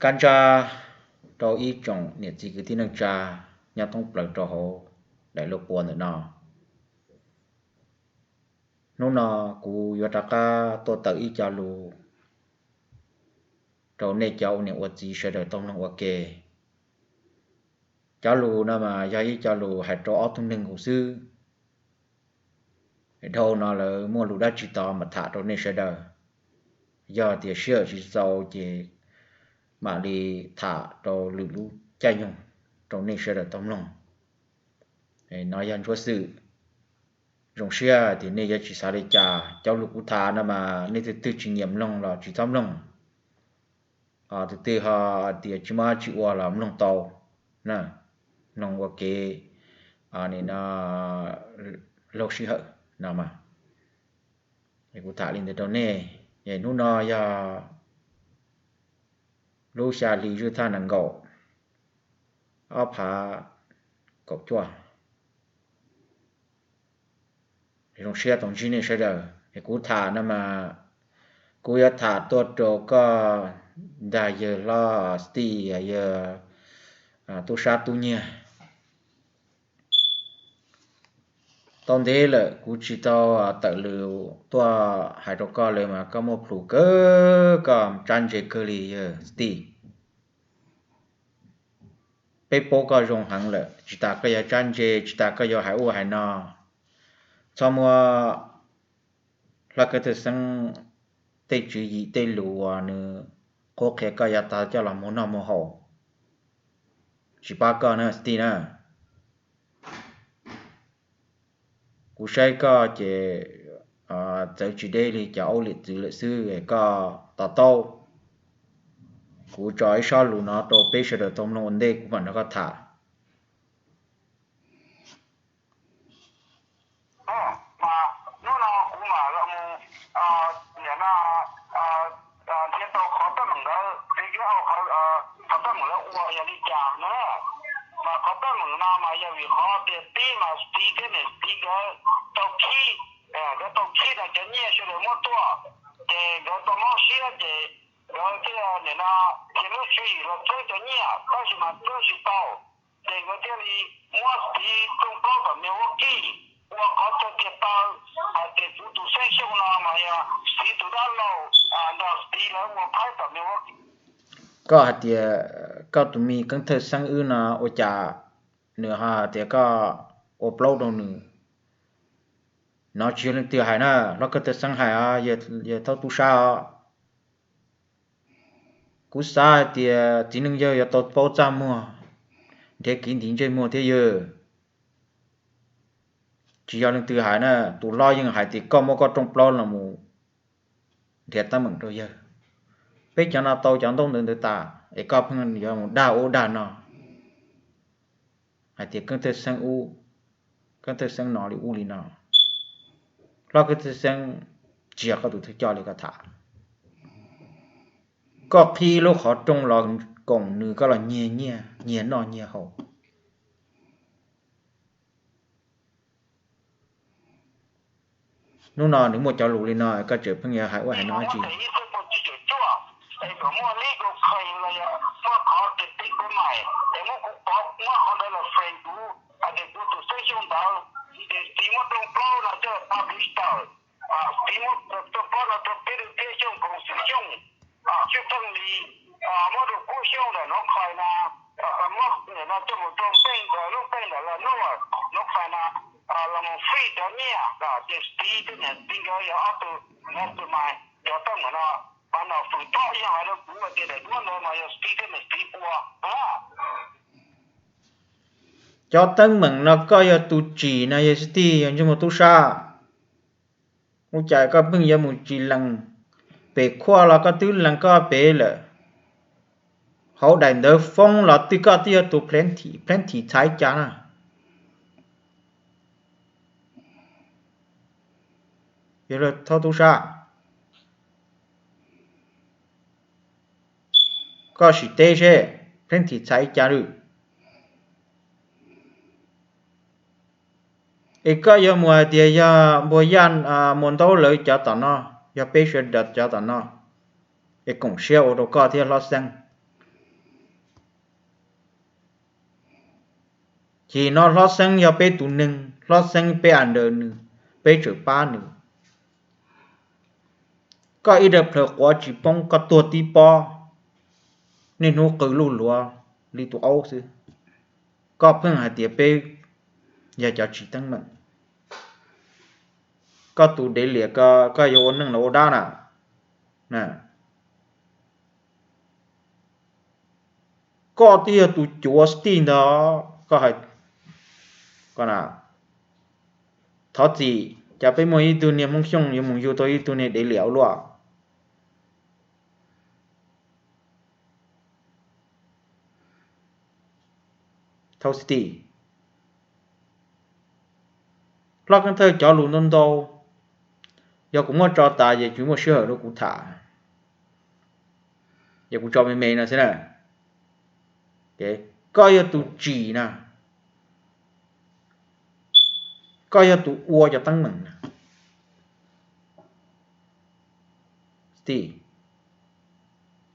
Kab ntsab rau ib tsoom niam txiv kwv tij neej tsa nyob thoob plaws rau hauv daim lub puas ntawm no. Hnub no kuv yuav rov qab tuaj tawm ib co lus rau nej cov ua niam ua txiv sawv daws tau mloog ua ke. Cov lus no mas yog ib co lus hais rau ob tug neeg nkaus xwb. Dhau no lawv muaj lus dab tsi tod mam tham rau nej sawv daws. Yog tias sij hawm tsis txaus ces mam li tham rau lwm lub caij nyoog rau nej sawv daws tau mloog. No yog ntsuab xwm. Zoo siab tias nej yuav tsis xav li cas. Cov lus kuv tham no mas nej tus twg tsis nyiam mloog los tsis txhob mloog. Tus twg ho tias tsis muaj dab tsi ua los mloog tau na, mloog ua kev no laug sij hawm no mas. Kuv tham li ntawd rau nej. Hnub no yog lub xya hli zwj thaj nees nkaum, ob phav kaum cuaj. Zoo siab tau ntsib nej sawv daws. Kuv tham no mas kuv yuav tham tuaj rau koj ntag yawg hlob Steve, yawg tub sab tub nyiag. Tau ntev lawm kuv tsis tau tawm lus tuaj hais rau koj lawm mas koj muaj plhus kawg, koj tsab ntse kawg li yawg Steve. Peb paub koj zoo heev lawm, tsis tas koj yuav tsab ntse, tsis tas koj yuav hais ua hais no. Txhob muab Hlob Kab Thawj Xeeb tej tswv yim tej lus uas nws qhuab qhia koj yav tag coj los muag noj muag haus, tsis pab koj na Steve na. Kuv saib koj ces txawv tsis deb li cov aub liam txwv lawm xwb es koj to taub. Kuv tso ib sob lus no rau peb sawv daws tau mloog ua ntej kuv mam nrog koj tham. Mas hnub no kuv mam los mus, niam no, nrhiav tau qhov teeb meem ntawd, qhov teeb meem lawv ua yog li cas na. Mas qhov teeb meem no mas yog vim qhov tias tib mas txiv thiab niam txiv nkawd tau khib, nkawd tau khib no cov nyiaj sawv daws muab tuaj, ces nkawd tau mob siab ces nkawd thiaj niam no nrhiav lub tswv yim los txeeb cov nyiaj tab sis mas txeeb tsis tau. Ces nkawd thiaj li muab txiv rooj plaub tom me ua kij, ua qhov chaw tiag taw hais tias kuv tus Xeeb Xyooj no mas yog txiv tus dab laug nrog txiv lawv ua phaib tom me ua kij. Koj hais tias koj tus me Keeb Thawj Xeeb wb no ua cas nws ho hais tias koj ua plaub rau nws? No tsis yog leej twg hais na, Hlob Keeb Thawj Xeeb hais os, yawg Thaub Tub Sab os. Kuv xav hais tias txiv neej yawg yuav tau paub txaj muag, nrhiav kev ntim ntsej muag thiab yawg. Tsis yog leej twg hais na, tus hlob yeej hais tias koj muab koj rooj plaub los mus nrhiav teeb meem rau yawg. Peb cov no tau cov ntaub ntawv ntawd tas es koj pheej yuav mus dag ub dag no, hais tias Keeb Thawj Xeeb ub, Keeb Thawj Xeeb no li ub li no. Hlob Keeb Thawj Xeeb tsis yog koj tus thawj coj li koj tham. Koj qhib lub qhov rooj los koom nws koj los nyiag nyiaj, nyiag noj nyiag haus. Hnub no nws muaj cov lus li no koj tseem pheej yuav hais ua hais no dab tsi? Muaj qhov tias tib kuv mas es muab kuv pov muab qhov ntawd los frame kuv hais tias kuv tus Xeeb Xyooj ntawd, ces txiv muab rooj plaub no coj los publish tawm, txiv muab rooj plaub no rau peb rau peb Xyooj koom Xeeb Xyooj, Xyooj Pheej Lis, muab rau Kuab Xyooj ntawm North Carolina, muab nim no coj mus rau Npeej ntawm lub npeej ntawm Las Nuj North Carolina, los mus free cov nyiaj ces txiv thiab niam txiv nkawd yog ob tug mastermind cov teeb meem no. Mas nom fwm tob yeej hais rau kuv hais tias daim duab ntawd mas yog txiv thiab niam txiv ua. Cov teeb meem no koj yog tus tsim no yog xib tij yog ntsej muag tub sab. Ua cas koj pheej yuav mus tsim lees? Pem khuaj los koj twb lees koj pem lawm. Hauv daim ntawv foob los twb koj twb yog tus plenty txhais cas na. Yog Thaub Tub Sab, koj sim teb seb plenty txhais cas lawm. Es koj yuav mus hais tias yog Npuag Yaj, Muas Ntaub lawv cov tom no, yog peb sawv daws cov tom no, es koom siab ua rau koj thiab Hlob Xeeb. Chim no hlob xeeb yog peb tus neeg, hlob xeeb peb a ntaws nws, peb tseem pab nws. Koj ib daim plhaws quav tsis poob, koj tuag tib pob, niaj hnub qw luj luav li tus aub xwb. Koj pheej hais tias peb yog cov tsis teeb meem. Koj tus dev liam ko, koj yuav ua neej los ua dab na? Koj twb yog tus cuav xwb ntag. Thov txim, cas peb muaj ib tug niag Hmoob Xyooj yuav mus yug tau ib tug niag dev liam ua luaj. Thov txim. Hlob Keeb Thawj cov lus ntau ntau, yog kuv muab tso tas ces tsis muaj sij hawm rau kuv tham, ces kuv tso me me no xwb na. Koj yog tus tsim na, koj yog tus ua cov teeb meem na.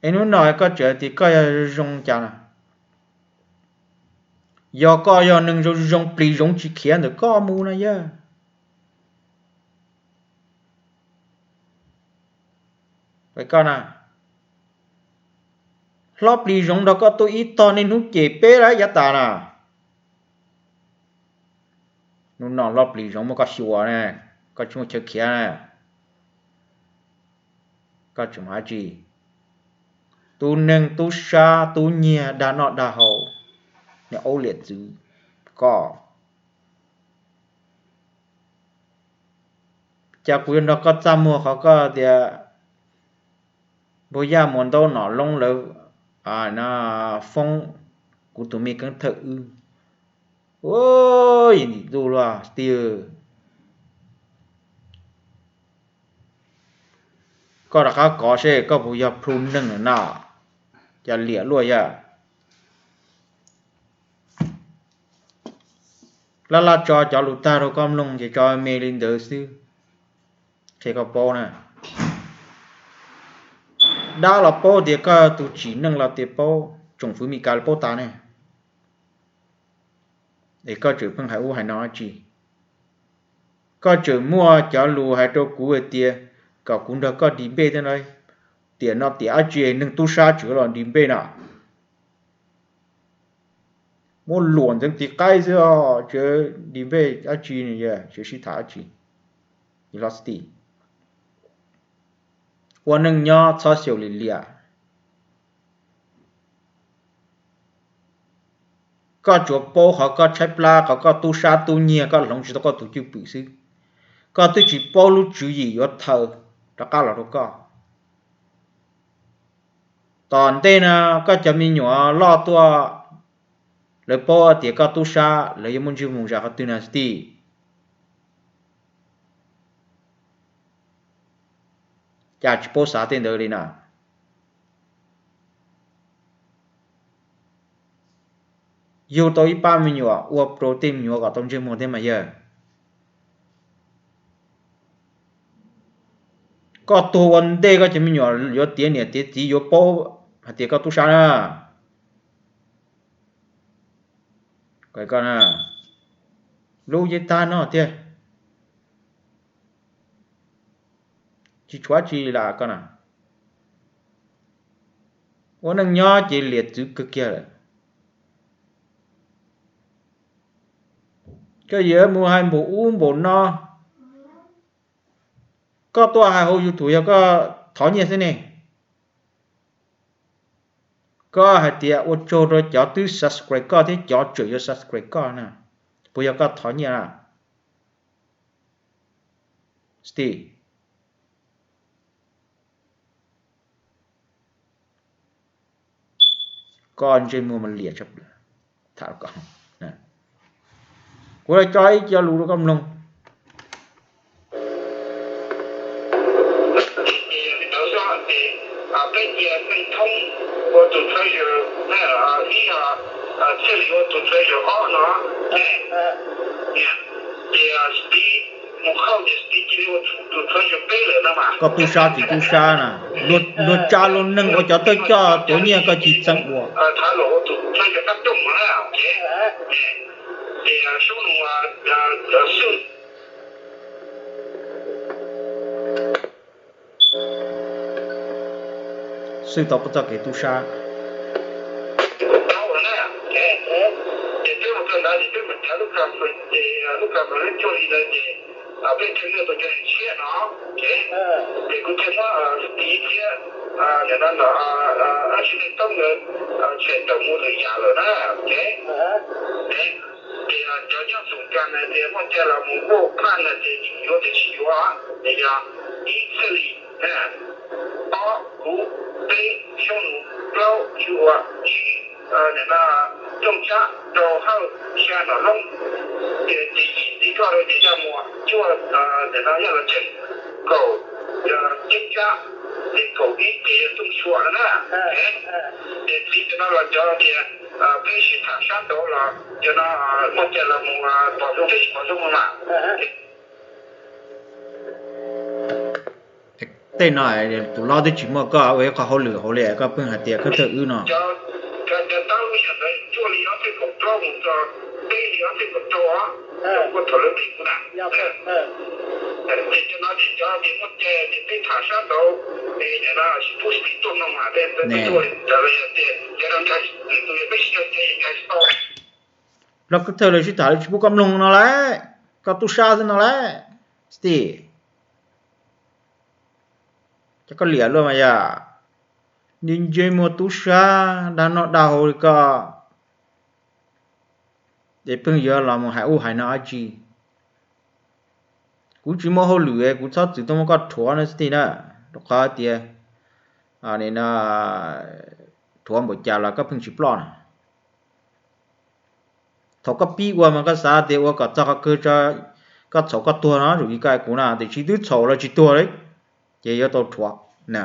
Es hnub no koj tseem hais tias koj yog zoo cas no? Yog koj yog neeg zoo zoo plis zoov tsis khiav ntawm koj mus no yog. Hlob plis zoov nrog koj tuaj ib tog niaj hnub cem peb lawm yav tas na. Hnub no hlob plis zoov muab koj xyuas ne, koj tsis muaj chaw khiav na. Koj tseem hais dab tsi? Tub neeg tub sab tub nyiag dag noj dag haus, niag aub liam txwv koj. Cas kuv yuav nrog koj txaj muag qhov koj tias Npug Yaj Muas Ntaub Nom Loob lawv foob kuv tus me Keeb Thawj wb. Ua, yim ntim ntuj luaj tij. Koj rov qab kov seb koj puas yog plhu neeg lawm na. Cas liam luaj yam. Laj laj tso cov lus tag rau koj mloog ces tso me li ntawd xwb, qhia koj paub na. Dab los paub tias koj tus tsim neej los tias paub, tsoom fwv Mes Kas los paub tas ne. Es koj tseem pheej hais ub hais no dab tsi? Koj tseem muaj cov lus hais rau kuv hais tias kom kuv nrog koj debate thiab no, tiam no tiam dab tsi neeg tub sab tseem los debate no? Muab luam ntxeev tiv qaib xwb os, tseem debate dab tsi, tseem sib tham dab tsi? Ua neej nyob txhob xyaum lim liam. Koj tsuas paub qhov koj tshaib plab, qhov koj tub sab tub nyiag, koj hloov tsis tau koj tus cwj pwm xwb. Koj twb tsis paub lub tswv yim yuav thaws rov qab los rau koj. Tom ntej no koj cov me nyuam loj tuaj, lawv paub tias koj tub sab, lawv yuav muaj ntsej muag zam qhov twg na tij? Cas tsis paub xav tej ntawd li na? Yug tau ib pab me nyuam ua pro tej me nyuam kom tau ntsej muag thiab mas yawg. Koj tuag ua ntej koj cov me nyuam yuav tiav niam tiav txiv yuav paub hais tias koj tub sab na. Lub yeej tag no tiag, tsis tshuav tsi lam koj na. Ua neej nyob ces liam txwv kawg kiag lawm. Koj yuav mus hais npaum ub npaum no, koj tuaj hais hauv YouTube yog koj thov nyiaj xwb ne. Koj hais tias ua tsaug rau cov twb subscribe koj thiab cov tseem yuav subscribe koj na, puas yog koj thov nyiaj na? Koj ntsej muag mas liam tshaj plaws. Tham, kuv los tso ib co lus rau koj mloog. Peb cia neeg thoob ua tus treasurer, ib thiaj li ua tus treasurer ob no, ces Steve mus khauj ces Steve cia li ua tus treasurer peb lawm no mas. Koj tub sab tsis tub sab na, luag tsa luag neeg ua cov thawj coj tuav nyiaj koj tsis txeeb ua. Thav los ua tus treasurer qab rooj na, ces Ces Soob Nus xwb, xwb tau txoj kev tub sab. Ces peb mus txog ntawd ces peb mus cav lub conference, ces lub conference lub cuaj hli ntawd ces peb thawj nyiaj tau cov neeg tshiab no, ces kuv thiaj muab Stiv thiab nim no no Ab Tsi Neej Toob ntawd tshais tawm mus lwm yam lawm na. Ces cov nyob Xoom Kas na ces muaj cai los mus ua phaj no ces tseem yuav thiab tsis yuav, ces yog ib txhiab li, ob kuv, peb Soob Nus, plaub Tswv Ua, tsib nim no Tooj Tsab, rau Hawj, xya Nom Loob, ces yim Txiv Koj rau ces Yaj Muas, cuaj nim no Yaj Los Tseem, kaum Ceeb Tsab, ces kaum ib ces yog Tooj Xyuas no na. Ces txiv cov no los cov tias peb sib tham sab nraud los cov no muaj cai los mus pom zoo thiab tsis pom zoo no mas. Tej no tus hlob twb tsis muaj koj ua ib qho hauj lwm hauv li koj pheej hais tias khub thawj wb no. Cov tab lub sij hawm ntawd cuaj hli ob txhiab kaum plaub mus txog peb hli ob txhiab kaum rau os, kuj thaum lawv ntes kuv na. Ces cov no ces cov tias muaj cai ces peb tham sab nraud, es nim no sib pub sib tuaj no mas tej tuaj raws li tias cov no nkag, leej twg yog peb sib nco cai nkag tsis tau. Hlob khub thawj lawv sib tham lawv tsis pub koj mloog no lauj, koj tub sab xwb no lauj. Xwb, ces koj liam luaj mas yog, ntsej muag tub sab dag noj dag haus li koj, ces pheej yuav los mus hais ub hais no dab tsi. Kuv tsis muaj hauj lwm kuv txhob txwm tuaj muab koj rhuav no xwb na, rau qhov tias rhuav npaum cas los koj pheej tsis ploj na. Thaum koj pib ua mas koj xav tias ua kom txog qhov kawg, koj txhaum koj tuag no, zaum no koj hais kuv na, tiam sis twb txhaum los tsis tuag li, ces yuav tau rhuav na.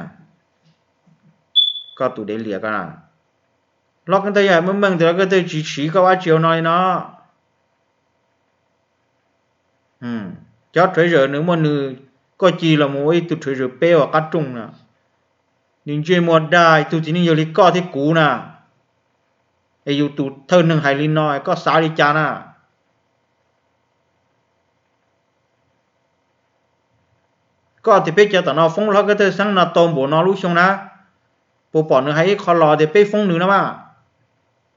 Koj tus dev liam koj na. Hlob khub thawj yog meej meej tias hlob khub thawj tsis siv koj ua dab tsi hauv no li no. Cov treasurer nws muaj nws, koj cia li los mus ua ib tug treasurer peb uas qab rooj na. Nws ntsej muag dag ib tug txiv neej yog li koj thiab kuv na, es yus tus thawj neeg hais li no koj xav li cas na? Koj tias peb cov tom no foob hlob khub thawj xeeb no tau npaum no lub xyoo na, puas pom nws hais ib qho los tias peb foob nws no mas?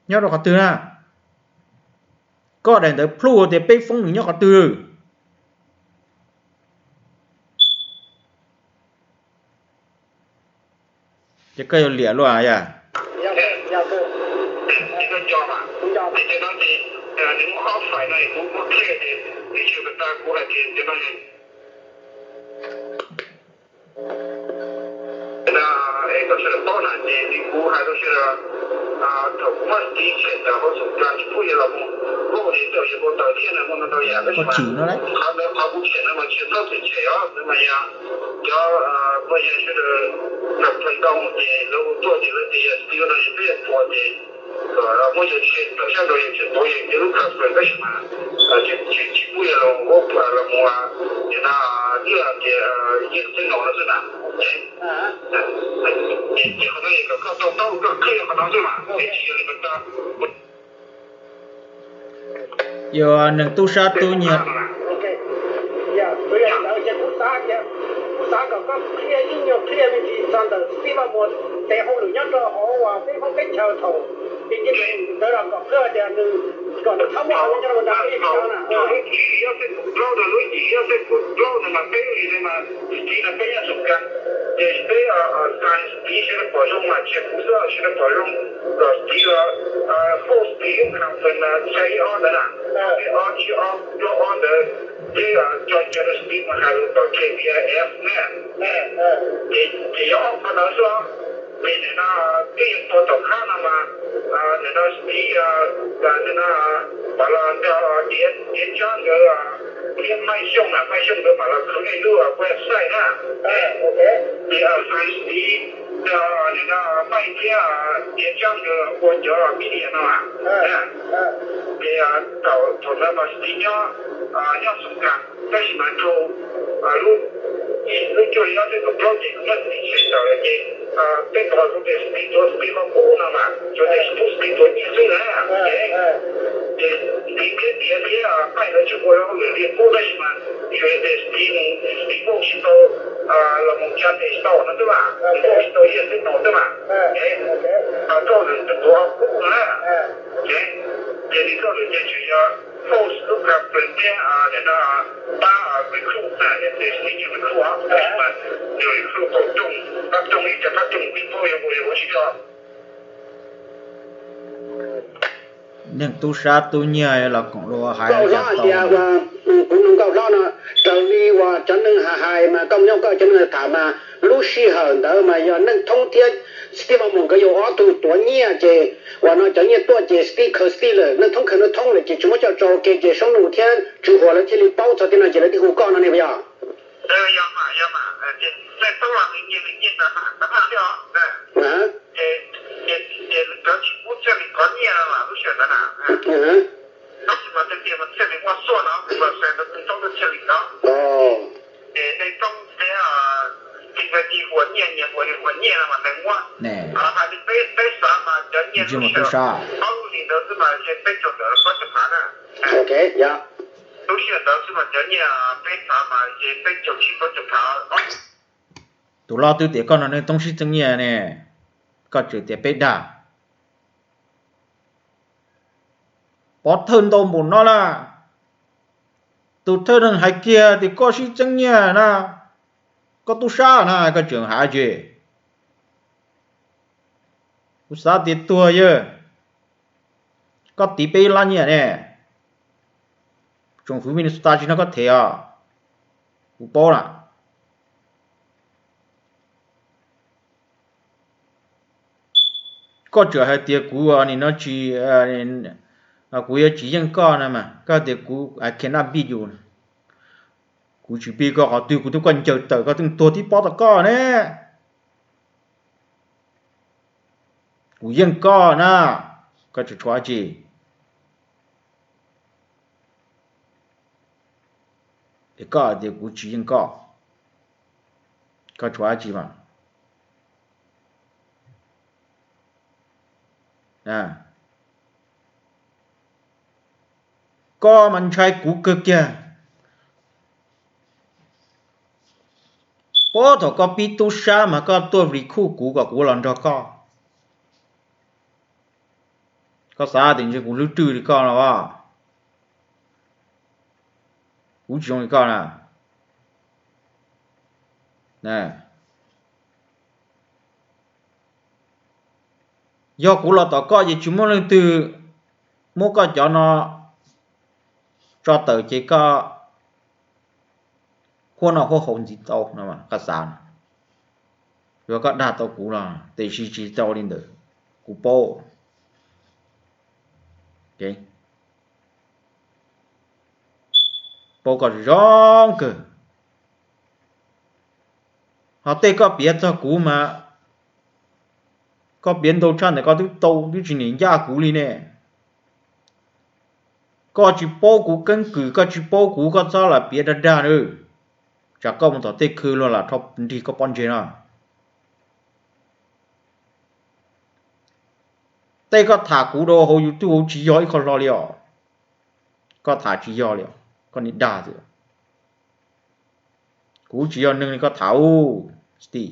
Nyob rau qhov twg na? Koj daim ntawv plhu tias peb foob nws nyob qhov twg? Ces koj yuav liam luaj yog? Tam sim no kuv hais rau sawv daws paub na, ces li kuv hais rau sawv daws, thaum kuv muab Stiv tshem tawm hauv Xoom Kas tsis pub yawg los mus, kuv ua li tau yawg ua tawm thiab na, muaj ntau ntau yam, tab sis mas qhov ntawd qhov kuv tshem no mas tsis yog txhob txwm tshem os, ntawd mas yog cov phooj ywg sawv daws complain tau mus ces lawv hu tuaj ces lawv tias yog Stiv no yog peb yog puas ces kom muab yawg tshem tawm sab nraud, yawg tseem pauv yawg lub conference, tab sis mas tsis pub yawg los ua, los mus, nim no twb tias yeej txheeb laus no xwb na. Ces qhov no yog kom koj tau taub koj qhia qhov no xwb mas, peb tsis yog li ko. Yuav neeg tub sab tub nyiag. Kuv xav kom koj qhia ib nyuag qhia me ntsis txog ntawm Steve Ballmer tes hauj lwm nyob rau hauv peb hmoob teb chaws thaum ces ntawd los kom qhia tias nws kom nws txhob muaj qhov no rau lub teb chaws na. Lub yim ob txhiab kaum plaub rau lub yim ob txhiab kaum plaub no mas peb lub yim no mas Stiv no peb nyob Xoom Kas, ces peb xaiv Stiv sawv daws pom zoo mas tsis yog kuv xwb, sawv daws pom zoo kom Stiv los host Stiv lub conference mas xya ib ob ntawd na, peb ob tsib ob plaub ob ntawd, peb tso caw rau Stiv mus hais lus tom K V I F na. Ces yog ob qho ntawd xwb. Ces nim no twb yeej tua tom qab no mas, nim no Stiv, nim no mam los nrog Diav Tsab nkawd thiab Maij Xyooj na, Maij Xyooj nkawd mam los khwv nej lub website na. Ces xaiv Stiv, nim no Maij thiab Diav Tsab nkawd ua cov media no. Ces thaum ntawd mas Stiv nyob, nyob Xoom Kas, tab sis mas rau lub, lub cuaj hli ob txhiab kaum plaub ces kuv muab Stiv tshem tawm lawm ces Tej tog tus tes Speed tuav Speed qhov qub no mas, tus tes Speed tuav nyiaj xwb na. Ces Speed thiab tiav thiab qaij lawv tsis ua lawv hauj lwm li qub tab sis mas yus tes Speed mus Speed npauj tsis tau, los mus cab tes tau no twb mas, npauj tsis tau yiaj xwb tau twb mas. Ces tog rau nws tuav qhov qub no na. Ces, ces nws tuaj nws ces tseem yog post lub ka pws thiab nim no pab recruit na, tes Speed recruit os, tab sis mas nws recruit qhov rooj, qhov rooj ib co qhov rooj Speed npauj yog ua yog ua tsis tau. Neeg tub sab tub nyiag los koom luag hais tias kuv nug nkauj hlob no, raws li uas cov neeg hais hais mas koj mus nyob koj cov neeg tham mas lub sij hawm ntawd mas yog Neej Thoob thiab Steve Mamo nkawd yog ob tug tuav nyiaj ces uas no cov nyiaj tuaj ces Steve khaws Steve lawm, Neej Thoob khaws Neej Thoob lawm ces tsis muaj coj tsau ke ces Soob Nus thiab Tswv Huas lawv thiaj li paub txog tej no ces lawv thiaj hu koj no ne puas yog? Ntsis mus tub sab. Ok, yog. Tus loj twb tias koj no Neej Thoob sib txeeb nyiaj ne, koj tseem tias peb dag. Pov thawj ntau npaum no na, tus thawj neeg hais kiag tias koj sib txeeb nyiaj na, koj tub sab na koj tseem hais tsis. Kuv xav tias tuag yawg, koj tiv peb lab nyiaj ne, tsoom fwv Minnesota tsis nrog koj them os, kuv paub na. Koj tseem hais tias kuv nim no tsis, kuv yuav tsis yeej koj na mas koj tias kuv I cannot beat you. Kuv tsis beat koj qhov twg, kuv twb koj ncaws tawm koj twb tuag tib pob tom koj ne. Kuv yeej koj na, koj tseem tshuav dab tsi? Es koj hais tias kuv tsis yeej koj, koj tshuav dab tsi mas? Koj mas ntshai kuv kawg kiag. Puag thaum koj pib tub sab mas koj tuaj recruit kuv kom kuv los nrog koj. Koj xav tias ntshe kuv hlwb rwj li koj no as. Kuv tsis zoo li koj na. Yog kuv los tom koj ces tsis muaj leej twg muab koj cov no tso tawm ces koj huab noj huab haus ntxiv tau no koj xav. Yog koj dag tau kuv no, tiam sis tsis tau li ntawd, kuv paub. Paub koj zoo kawg. Ho tej koj piav txog kuv mas koj piav ntau tshaj ntawm koj twb tau twb tsis niam ncaj kuv li ne. Koj tsis paub kuv keeb kwm, koj tsis paub kuv, koj txhob lam piav dag dag na. Tsam koj mus tom tej khw luag lam rho nrig koj pob ntseg no. Tej koj tham kuv rau hauv YouTube hauv tsis yog ib qho hlo li os. Koj tham tsis yog li os, koj niag dag xwb. Kuv tsis yog neeg li koj tham ub. Stiv,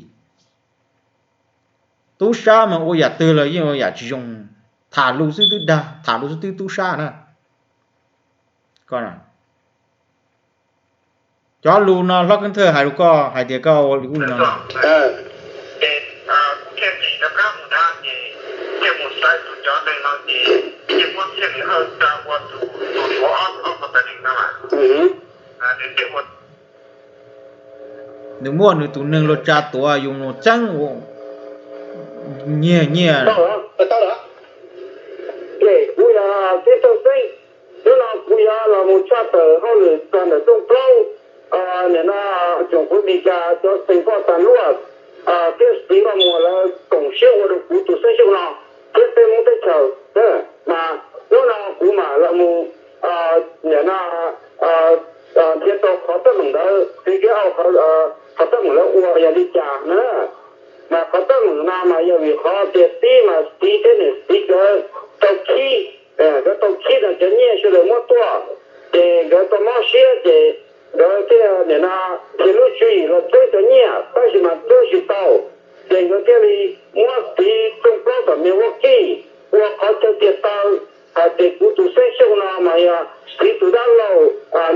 tub sab mas ua yam twg los yeej ua yam tsis zoo. Tham lus xwb twb dag, tham lus xwb twb tub sab na. Koj cov lus no hlob Keeb Thawj hais rau koj hais tias koj ua li ub li no. Nws muaj nws tus neeg luag tsa tuav yus mus txeeb nyiag nyiaj. Kuv yog Keeb Thawj Xeeb, hnub no kuv yuav los mus tshaj tawm hauj lwm txog ntawm rooj plaub, nim no tsoom fwv Amelikas cov xeem foj tas luaj thiab Stiv Mamo lawv koom siab ua rau kuv tus xeeb xyuj no thiab peb Hmoob teb chaws. Mas hnub no kuv mam los mus nim no nrhiav tau qhov teeb meem ntawd, Stiv Keeb Thawj, qhov teeb meem lawv ua yog li cas na. Mas qhov teeb meem no mas yog vim qhov tias txiv mas txiv thiab niam txiv nkawd tau khib, nkawd tau khib no cov nyiaj sawv daws muab tuaj, ces nkawd tau mob siab ces nkawd thiaj nim no nrhiav lub tswv yim los txeeb cov nyiaj tab sis mas txeeb tsis tau, ces nkawd thiaj li muab txiv rooj plaub tom me vaub kij ua qhov chaw tiag taw hais tias kuv tus Xeeb Xyooj no mas yog txiv tus dab laug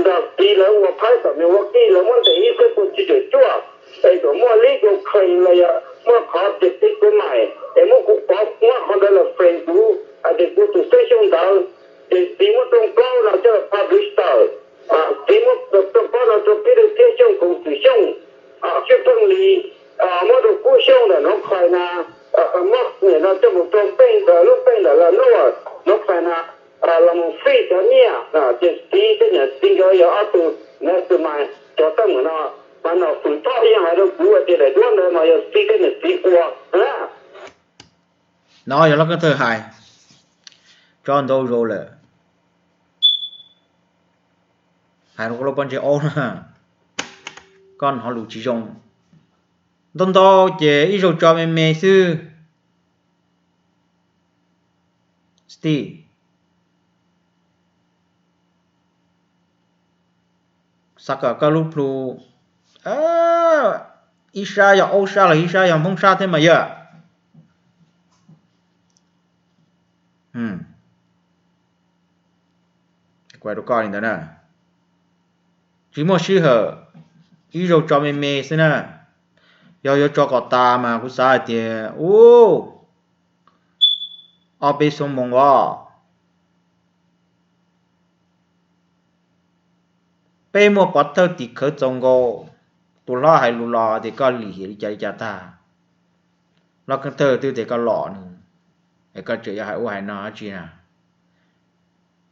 nrog txiv lawv ua phaib tom me vaub kij, lawv muab ntes ib txhiab pua tsib caug cuaj, es kom muaj legal claim los yog muaj qhov tias txiv kuv maim es muab kuv pov, muab qhov ntawd los frame kuv hais tias kuv tus Xeeb Xyooj ntawd. Ces txiv muab rooj plaub no coj los publish tawm, txiv muab rooj plaub no rau peb tug Txiab Xyooj, Koom Xwm Xyooj, Tswb Pheej Lis, muab rau Kub Xyooj ntawm North Carolina, muab no coj mus rau Npeej ntawm lub npeej ntawm Las Nuj North Carolina los mus free cov nyiaj. Ces txiv thiab niam txiv nkawd yog ob tug mastermind cov teeb meem no. Mas Nom Fwm Thoj yeej hais rau kuv hais tias daim duab ntawd mas yog txiv thiab niam txiv ua. No yog Hlob Keeb Thawj hais, tso ntau zaus lawm. Hais rau koj lub pob ntseg aub na, koj hnov lus tsis zoo. Ntau ntau ces ib zaug tso me me xwb. Xav kom koj lub plhu ib sab yog aub sab los ib sab yog Hmoob sab thiab mas yog. Rau koj li ntawd na, tsis muaj sij hawm, ib zaug tso me me xwb na. Yog yuav tso kom tas mas kuv xav hais tias ub, ob peb xuab moos os. Peb muaj pov thawj tim khawv txaus nkaus. Tus hlob hais lus los tias koj lim hiam li cas li cas tag, Hlob Keeb Thawj twb tias koj lom nws, es koj tseem yuav hais ua hais no dab tsi na?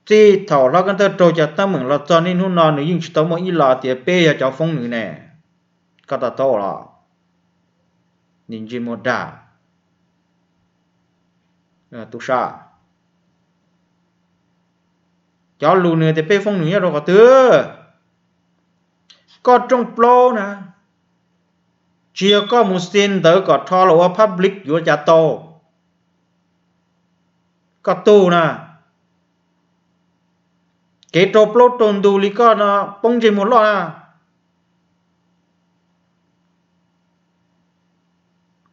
Txij thaum Hlob Keeb Thawj raug cov teeb meem los txog niaj hnub no nws yeej tsis tau muaj ib los tias peb yog cov foob nws ne. Koj to taub los? Nim ntsej muag dag. Tub sab, cov lus nws tias peb foob nws nyob rau qhov twg? Koj rooj plaub na, tsis yog koj mus xi ntawv kom rho los ua public yuav cas tau. Koj tug na, kev raug plaub raug ntug li koj no poob ntsej muag loj na.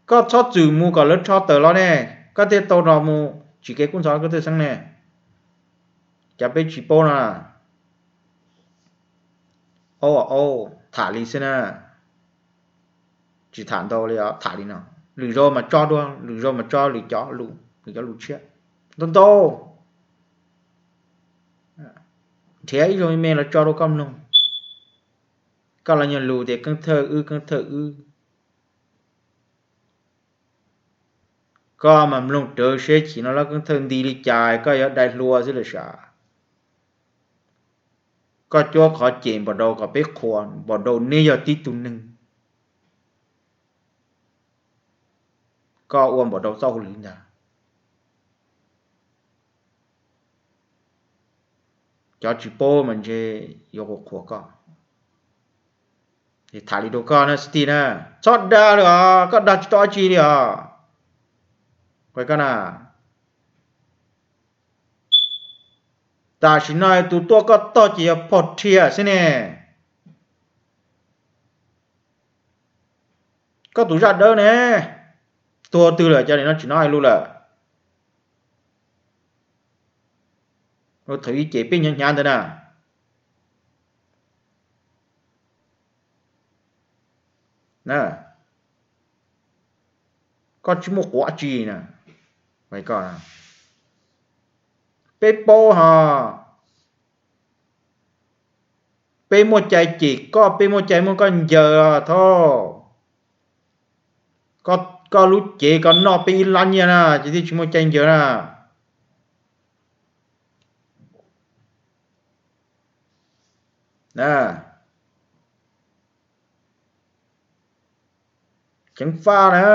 Koj txhob txwm mus kom lawv rho tawm los ne, koj thiaj tau rov mus tsim kev kub ntxhov koj tej xeeb ne. Cas peb tsis paub no? Aub, aub, tham li xwb na. Tsis tham ntau li os, tham li no. Lwm zaus mas tso dua, lwm zaus mas tso lwm cov lus, lwm cov lus tshiab ntau ntau. Nrhiav ib zaug me me los tso rau koj mloog. Koj los nyuag lus tias Keeb Thawj wb, Keeb Thawj wb. Koj mas mloog rawv seb chim no Hlob Keeb Thawj nti li cas koj yuav dai hlua xwb lawm sav. Koj cuab qhov cem npaum rau kom peb qhuas npaum rau neb yog tib tug neeg. Koj ua npaum rau txoj hauj lwm ntag. Cov tsis paub mas ntshe yuav qhuas qhuas koj. Tham li rau koj na Xib Tij na, txhob dag li os, koj dag tsis tau dab tsi li os. Koj na, tam sim no tus tuaj koj tog ces yog Phom Rhia xwb ne. Koj tus zaj dawb ne, tuag twg lawm, cas nim no tsis hnov hais lus lawm? Thaum ub ces peb hnyav hnyav ntawd na. Koj tsis muaj quav tsi na. Peb paub ho, peb muaj cai cem koj, peb muaj cai muab koj ncaws os thauj. Koj lub cev koj noj peb ib lab nyiaj na ces thiaj tsis muaj cai ncaws na. Ceev faj na.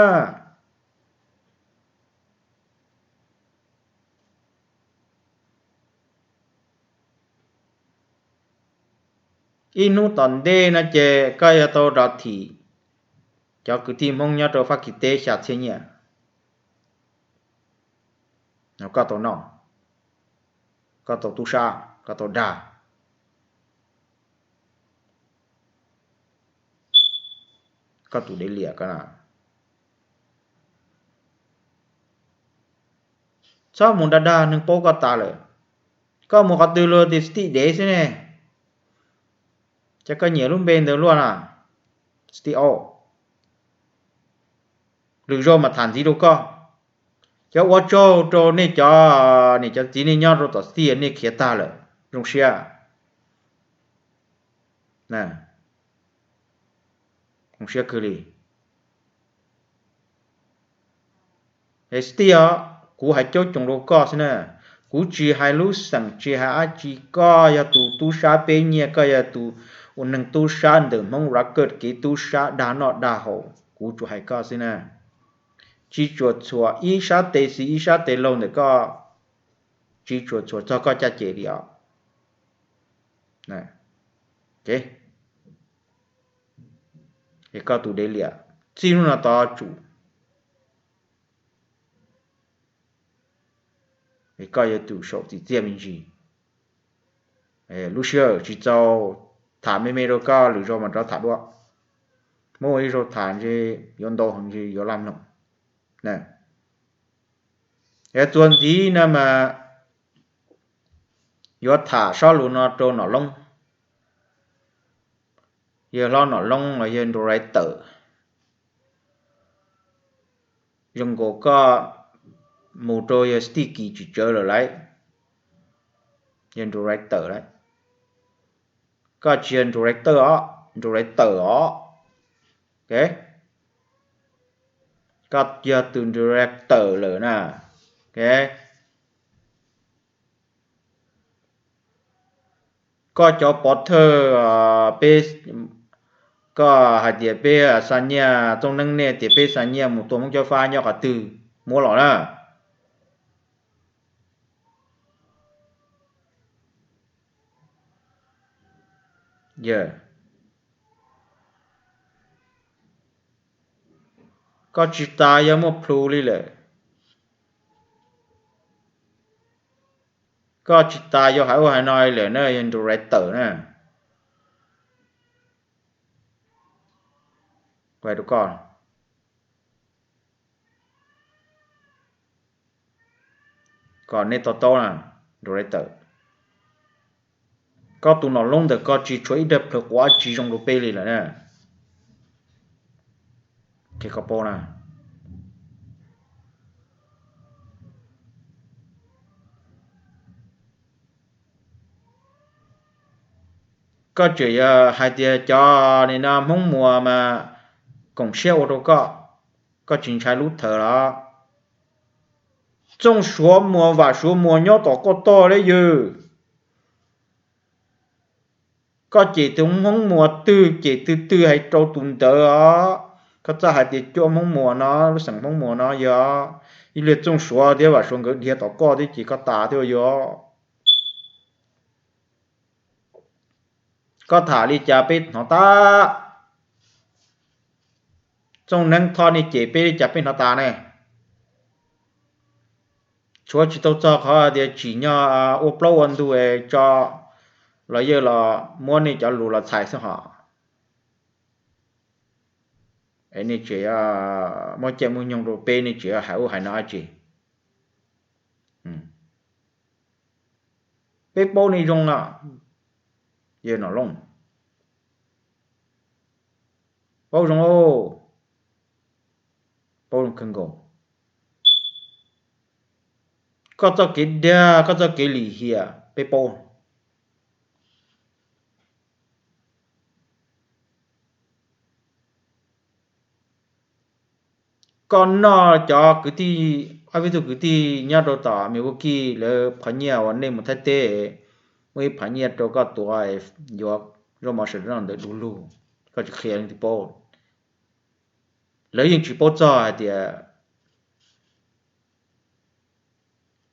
Ib hnub tom ntej no ces koj yuav tau rov thim Cov kwv tij Hmoob nyob rau Fab Kis teb xya txhiab nyiaj, koj tau noj, koj tau tub sab, koj tau dag, koj tus dev liam ko na. Txhob mus dag dag neeg paub koj tas lawm. Koj mus qhov twg luag tias Steve dev xwb ne. Ces koj nyiam lub npe ntawd luaj na, Steve Au. Lwm zaug mas tham ntxiv rau koj. Cov ua tsaug rau nej cov niam cov txiv nej nyob rau tom Steve nej khiav tag lawm, zoo siab. Zoo siab kawg li. Es Steve os, kuv hais caub coos rau koj xwb na. Kuv tsis hais lub xeem tsis hais dab tsi, koj yog tus tub sab peb nyiaj, koj yog tus ua neeg tub sab ntawm Hmoob record kev tub sab dag noj dag haus, kuv tsuas hais koj xwb na. Tsis tsuas txhuam ib sab tes xis ib sab tes laug ntawm koj, tsis tsuas txhuam txog koj caj ces li os. Es koj tus dev liam, txij hnub no tod tsum es koj yuav tsum saum txim txiaj me ntsis. Lub sij hawm tsis txaus tham me me rau koj, lwm zaug mas rov tham dua. Muab ua ib zaug tham ntshe yuav ntau heev ntshe yuav laj mloog. Txuas ntxiv no mas yuav tham sob lus no rau Nom Loob. Yawg hlob Nom Loob los yawg director, zoo nkaus koj mus rau yawg Steve Kis tsis tsawv lawm lauj. Yawg director lauj. Koj tsis yog director os, director os. Koj yog tus director lawm na. Koj cov pov thawj, peb, koj hais tias peb xa nyiaj, Txooj Neeb nej tias peb xa nyiaj mus tua Hmoob Cob Fab nyob qhov twg muab los na. Koj tsis tas yog muaj plhu li lawm. Koj tsis tas yog hais ub hais no li lawm na, yog director na. Kom nej to taub na, director. Koj tus Nom Loob ntawm koj tsis tshuav ib daim plhawv quav tsis zoo rau peb li lawm na. Koj paub na. Koj tseem yog hais tias cov nim no Hmoob Muas mas koom siab ua rau koj, koj tsis ntshai lub thawv los? Txooj Suav Muas Vam Suav Muas nyob tom koj tog li yawg. Koj cem tus Hmoob Muas twg cem twg twg hais rau tus ntawd os. Koj txawj hais tias cuab Hmoob Muas no, lub xeem Hmoob Muas no yog ib li Txooj Suav thiab Vam Suav nkawd dhia tom koj thiab ces koj tas thiab yog. Koj tham li cas peb hnov tas. Txooj Neeb Thoj nej cem peb li cas peb hnov tas ne. Tshuav tsis tau txog qhov tias tsim nyog ua plaub ua ntug es tso los yawg los muab nej cov lus los txhais xwb hos. Es nej tseem muab caij muab nyoog rau peb, nej tseem hais ub hais no dab tsi? Peb paub nej zoo na, yawg Nom Looj. Paub zoo, paub zoo kawg nkaus. Koj txoj kev dag, koj txoj kev lim hiam peb paub. Koj noj cov kwv tij, ob peb tug kwv tij nyob rau tom Milwaukee lawv phov nyiaj uas nej mus Thaib teb, muaj ib phov nyiaj rau koj tuav, yuav zaub mov sawv daws noj ntawd du lug, koj tsis qhia leej twg paub. Lawv yeej tsis paub txog hais tias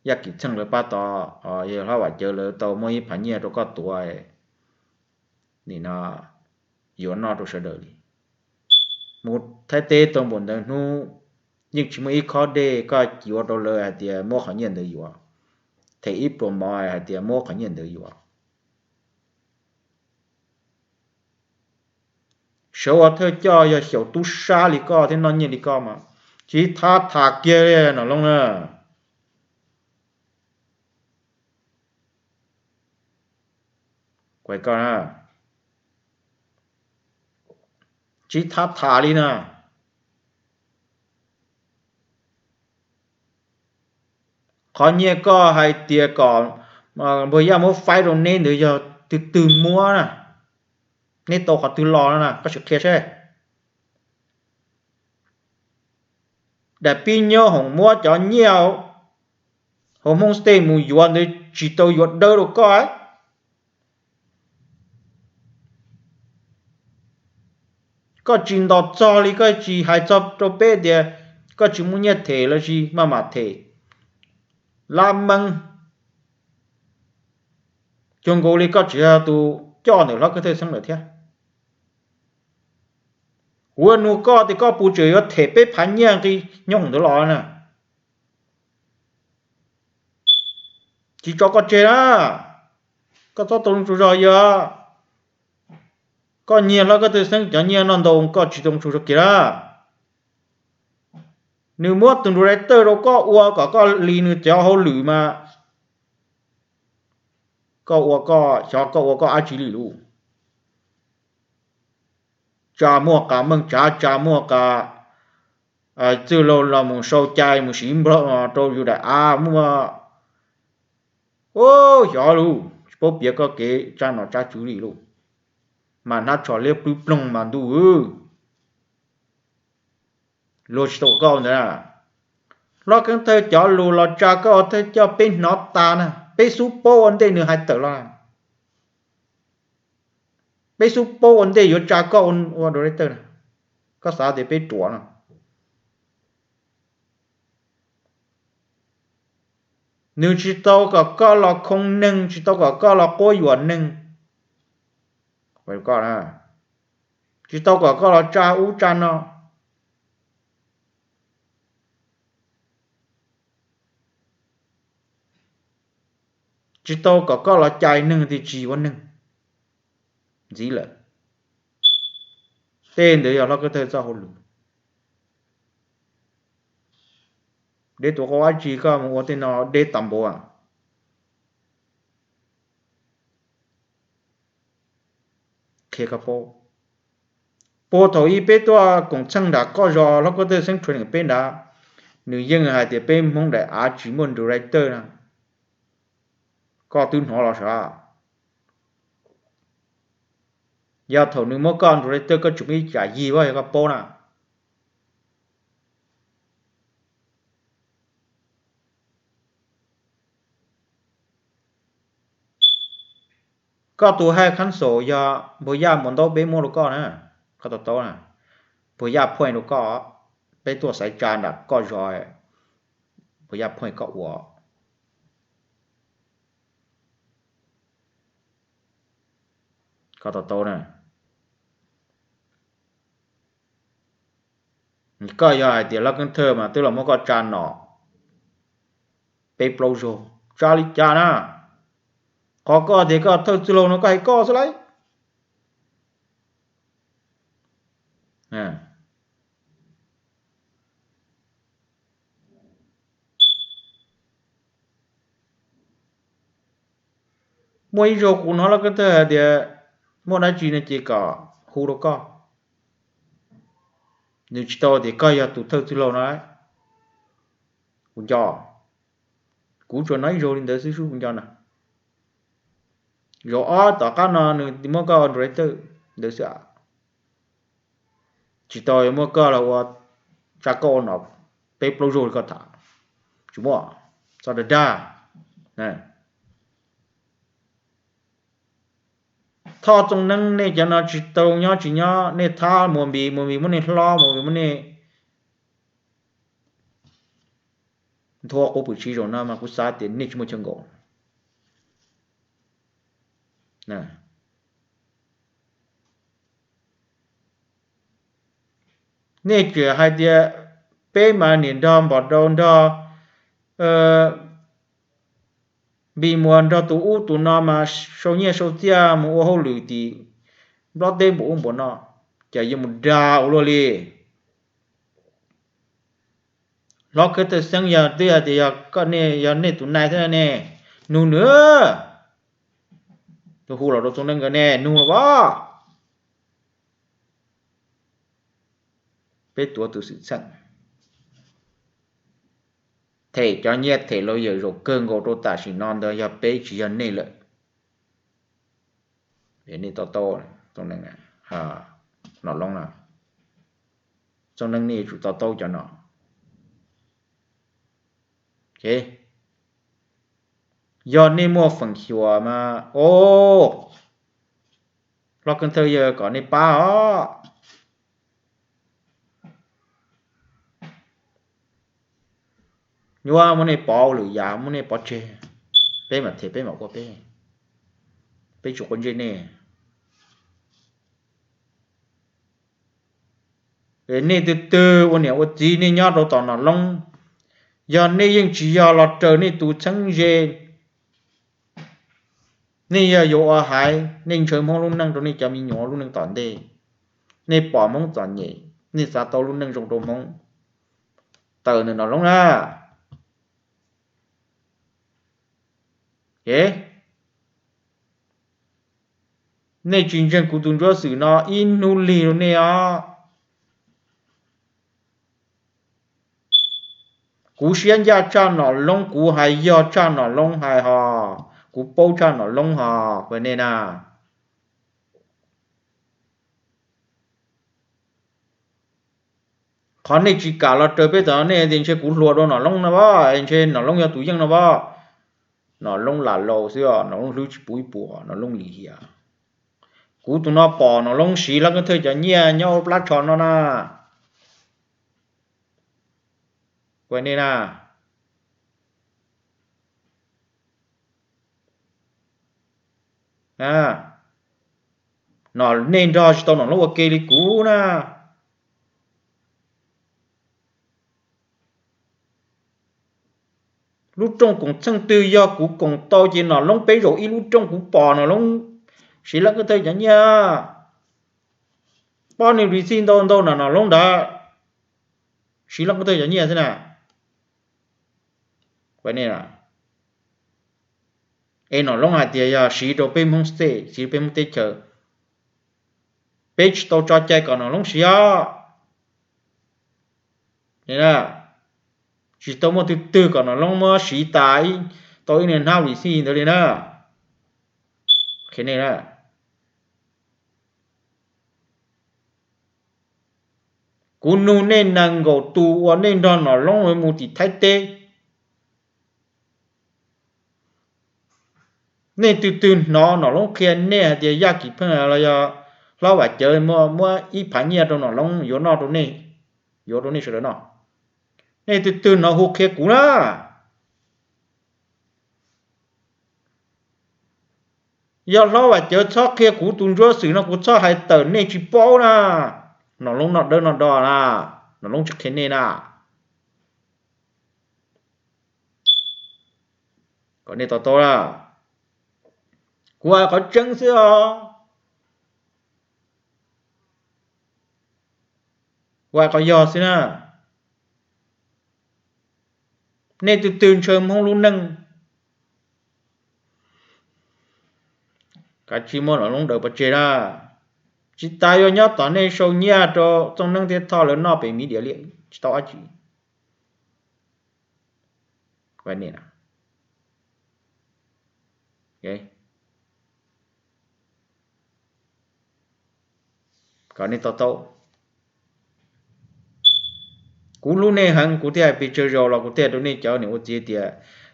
Yaj Kim Txheej lawv pab tod, yawg hlob Vam Cawv lawv tau muab ib phov nyiaj rau koj tuav, nim no yuav noj rau sawv daws li. mus Thaib teb tau npaum ntawd hnub, yeej tsis muaj ib khob dej koj yuav rau lawv hais tias muab qhov nyiaj ntawd yuav, them ib pluas mov hais tias muab qhov nyiaj ntawd yuav. Sawv ua thawj coj yog xyaum tub sab li koj thiab noj nyiaj li koj mas tsis thab tham kiag li no Looj na. Tsis thab tham li na. Qhov nyiaj koj hais tias kom npawg Yaj muab faib rau neb ntawd yog twg twg muab na? Neb tau qhov twg los no na, koj sim qhia seb. Daim pib nyob hoom muab cov nyiaj hauv Hmoob State mus yuav ntawd tsis tau yuav dawb rau koj. Koj tsis ntos txog li, koj tsis hais txog rau peb tias koj tsis muaj nyiaj them los sis maj mam them lab meeb. Cuag nkaus li koj tsis yog tus coj ntawm hlob Kab Thawj Xeeb lawm thiab. Kuv nug koj tias koj puas tseem yuav them peb phav nyiaj nqi nyooj ntawd los na? Tsis tso koj tseg na. Koj txhob tau zoo tsaug zog yog koj nyiag hlob Kab Thawj Xeeb cov nyiaj noj ntau, koj tsis tau zoo tsaug zog kiag na. Nws muab tus director rau koj ua kom koj li nws cov hauj lwm mas koj ua koj, xyov koj ua koj dab tsi li lauj. Tsa muaj qas meej tsav, tsa muaj qas txwj laug los mus sau cai mus siv nplog rau yus daim av muaj. Xyov lauj, tsis paub piav koj kev tsa nom tsa tswv li lauj. Mas hnab tsho liab plub ploog mas ntuj. Luag tsis tau koj ntawd na. Hlob Keeb Thawj cov lus los tsa koj ua thawj coj peb hnov tas na, peb xub paub ua ntej nws hais tawm los. Peb xub paub ua ntej yuav tsa koj ua director na. Koj xav tias peb ruam no. Nws tsis tau kom koj los khoo neeg, tsis tau kom koj los quab yuam neeg. Tsis tau kom koj los tsa ub tsa no. Tsis tau kom koj los cais neeg tias tsis yuav neeg ntxiv lawm. Tej ntawd yog hlob Keeb Thawj txoj hauj lwm. Deb tuav qau dab tsi koj mus ua tej no deb tas npaum. Qhia koj paub, puag thaum ub peb tuaj koom txheej nram qoj zos hlob Keeb Thawj xeeb rhuav neem peb nrad, nws yeej hais tias peb Hmoob daim av tsis muaj director na. Koj twb hnov los sav. Yog thaum nws muab koj director koj tsis muaj ib tsam yig, yog koj paub na. Koj tus high council yog npawg Yaj Muas Ntaub peb muab rau koj na, koj to taub na. Npawg Yaj point rau koj, peb tuaj xaiv tsa nram koj zos, npawg Yaj point koj ua. Koj to taub na. Koj yog hais tias hlob Keeb Thawj mas twb los muab koj tsa nom peb plaub zaug, tsa li cas na? Qhov koj tias koj thawj txwj laug no koj hais koj xwb lauj. Muaj ib zaug kuv hnov hlob Keeb Thawj hais tias muaj dab tsi no ces kom hu rau koj. Nws tsis tau tias koj yog tus thawj txwj laug no. Kuv nco, kuv tsuas hnov ib zaug li ntawd xwb, kuv nco na. Zaum ob tom qab no nws muab koj ua director ntawd xwb. Tsis tau muab koj los ua, tsa koj ua nom peb plaub zaug li koj tham. Tsis muaj, txhob dag dag. Thoj Txooj Neeb nej cov no tsis tau nyob tsis nyob, nej thab Muas Npis, Muas Npis muab nej hlob, Muas Npis muab nej nthua quas pwm tshis zaum no mas kuv xav tias nej tsis muaj chaw nkaum. Na, Nej tseem hais tias peb mas niam nrog npom rau nrog Npis Muas nrog tus ub tus no mas sau nyiaj sau txiaj mus ua hauj lwm tim Nplog teb npaum ub npaum no, cas yuav mus dag ua luaj li. Hlob Khwb Thawj Xeeb yog twb hais tias yog koj ne, yog nej tus nai thiab ne, nug nws. Tus hu los rau Txooj Neej nkawd ne, nug los as. Peb tuav tus xwm txheej, them cov nyiaj them lawyer zaum kawg nkaus rau tam sim no ntawd yog peb tsis yog nej lawm. Nej to taub, Txooj Neej, Nom Loob no, Txooj Neej nej yuav tsum to taub cov no. Yog nej muaj feem xyuam mas, o, Hlob Khwb Thawj yog kom nej pab os. Nyuaj muab nej pov ua lwm yam, muab nej pov tseg, peb mam them, peb mam ua peb, peb tsis quav ntsej nej. Nej twg twg ua niam ua txiv nej nyob rau tom Nom Loob, yog nej yeej tsis yog los raws nej tus txheeb ze, nej yog yuav ua haiv, nej ntshaw Hmoob lub neej rau nej cov me nyuam lub neej tom ntej, nej pom Hmoob txom nyem, nej xav tau lub neej zoo rau Hmoob, tawm ntawm Nom Loob na. Nej tsis ntseeg kuv tus ntsuab xwm no ib hnub lig rau nej os. Kuv siab ncaj tshaj Nom Loob, kuv hais yog tshaj Nom Loob hais hos, kuv paub tshaj Nom Loob hos, kuv nej na. Qhov nej tsis kam los raws peb tom no, nej tias ntshe kuv hluas rau Nom Loob no as, ntshe Nom Loob yog tus yeej no as. Nom Loob lam laus xwb os, Nom Loob hlwb tsis puv ib puas, Nom Loob lim hiam. Kuv tus no pom Nom Loob siv Hlob Khwb Thawj cov nyiaj nyob ua plab tsho no na. Kuv nej na, Nom, nej nrog tsis tau Nom Loob ua ke li kuv na. Lub rooj koom txheej twg yog kuv koom tau ces Nom Loob peb zaum ib lub rooj, kuv pom Nom Loob siv Hlob Khwb Thawj cov nyiaj, pom nws receipt ntau ntau na, Nom Loob ntawd siv Hlob Khwb Thawj cov nyiaj xwb na. Es Nom Loob hais tias yog siv rau peb Hmoob state, siv peb Hmoob teb chaws, peb tsis tau tso cai kom Nom Loob siv os. Tsis tau muaj twg twg kom Nom Loob muab siv tas tau ib niag hnab receipt ntawd li na. Kuv nug nej nees nkaum tus uas nej nrog Nom Loob mus tim Thaib teb, nej twg twg hnov Nom Loob qhia nej hais tias Yaj Kim Pheej los yog Hlob Vam Cawv muab ib phav nyiaj rau Nom Loob yuav noj rau nej, yuav rau nej sawv daws noj? Nej twg twg hnov hu qhia kuv na. Yog Hlob Vam Cawv txhob qhia kuv tus ntsuab xwm no, kuv txhob hais tawm nej tsis paub na. Nom Loob noj dawb noj do na, Nom Loob tsis qhia nej na. Kom nej to taub na, kuv hais qhov tseeb xwb os. Kuv hais qhov yog xwb na. Nej twg twg ntshaw Hmoob lub neej, kav tsij muab Nom Loob daws pov tseg na. Tsis tas yuav nyob tom nej sau nyiaj rau Txooj Neeb thiab Thoj lawv noj pem media li, tsis tau dab tsi. Kom nej to taub, kuv hlub nej heev, kuv thiaj hais pes tsawg zaus los kuv thiaj hais rau nej cov niam ua txiv tias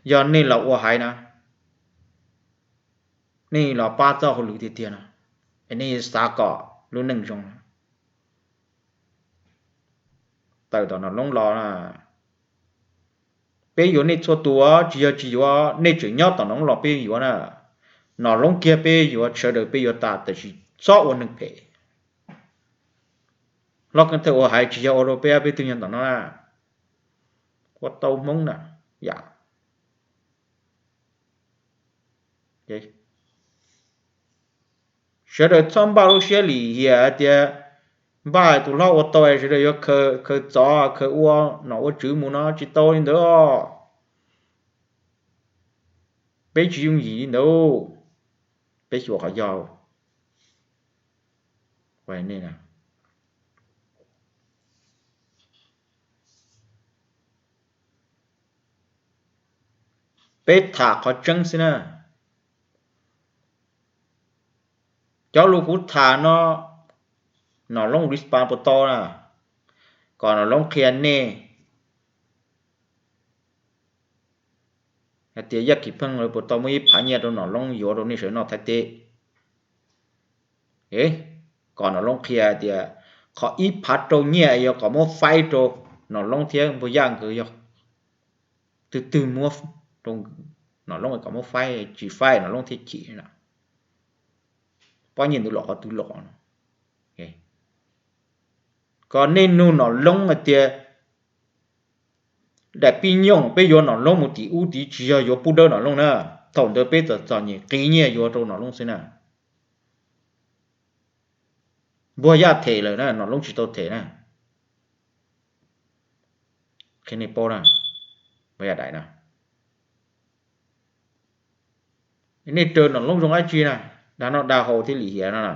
yog nej los ua haiv na, nej los pab txoj hauj lwm tiag tiag no, es nej xav kom lub neej zoo na, tawm tom Nom Loob los na. Peb yuav nej txhua tus, tsis yog tsis yuav, nej tseem nyob tom Nom Loob los peb yuav na. Nom Loob kiag peb yuav, sawv daws peb yuav tas, tab sis txhob ua neeg phem. Hlob Keeb Thawj ua hais tsis yog ua rau peb, peb twg nyob tom no na, ua tau Hmoob na yom. Sawv daws txhob npaj lub siab lim hiam hais tias npaj tus hlob ua tau sawv daws yuav khaws txov khaws ua nom ua tswv mus no, tsis tau li ntawd. Peb tsis yooj yim li ntawd, peb xyuas qhov yog. Peb tham qhov tseeb xwb na. Cov lus kuv tham no, Nom Loob respond puas tau na? Kom Nom Loob qhia nej hais tias Yaj Kim Pheej lawv puas tau muab ib phav nyiaj rau Nom Loob yuav rau nej sawv noj Thaib teb. Kom Nom Loob qhia tias qhov ib phav rau nyiaj yog kom muab faib rau Nom Loob thiab Npuag Yaj nkawd yog twg twg muab rau Nom Loob kom muab faib, tsis faib Nom Loob thiaj chim na. Pob nyiaj ntawd los qhov twg los no? Kom nej nug Nom Loob hais tias daim pib nyoog peb yuav Nom Loob mus tim ub tid tsis yog yuav pub dawb Nom Loob na. Thaum ntawd peb txom txom nyem qiv nyiaj yuav rau Nom Loob xwb na. Npuag Yaj them lawm na, Nom Loob tsis tau them na. Qhia nej paub na, Npuag Yaj daim na. Nej raws Nom Loob zoo dab tsi na, dag noj dag haus thiab lim hiam no na.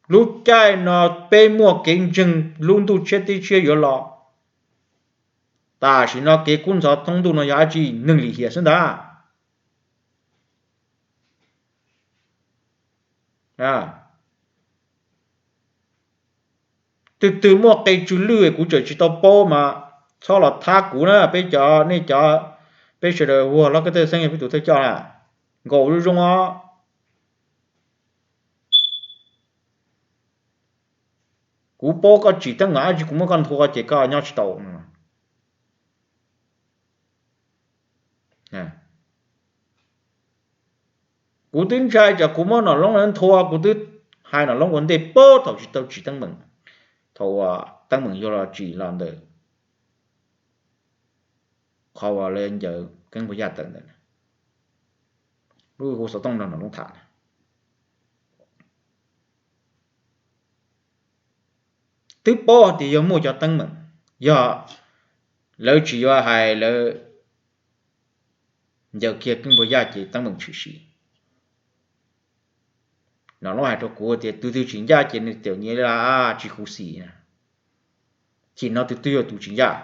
Lub caij no peb muaj kev ntseeg lub ntuj tshiab teb tshiab yuav los. Tam sim no kev kub ntxhov thoob ntuj no yog dab tsi? Neeg lim hiam xwb ntag. Twg twg muaj qe tsw lwj kuv tseem tsis tau paub mas txhob los thab kuv na, peb cov, nej cov, peb sawv daws vuag Hlob Keeb Thawj Xeeb yog peb tus thawj coj na, nkaum zoo zoo os. Kuv paub koj tsim teeb meem dab tsi kuv muab koj nthua ces koj nyob tsis tau. Kuv twb ntshai tsam kuv muab Nom Loob nthua, kuv twb hais Nom Loob ua ntej puag thaum tsis tau tsim teeb meem, thaum teeb meem yuav los tsim los ntawm qhov uas lawv ncaws Keeb Npuag Yaj tawm ntawd, lub hu xov tooj nrog Nom Loob tham. Twb paub hais tias yog muaj cov teeb meem, yog lawv tsis yuav hais lawv ncaws kiag Keeb Npuag Yaj ces teeb meem tshwm sim. Nom Loob hais rau kuv tias tus twg tsis ncaj ces nws tiam nyias li tsis khuv xim na. Chim no tus twg yog tus tsis ncaj?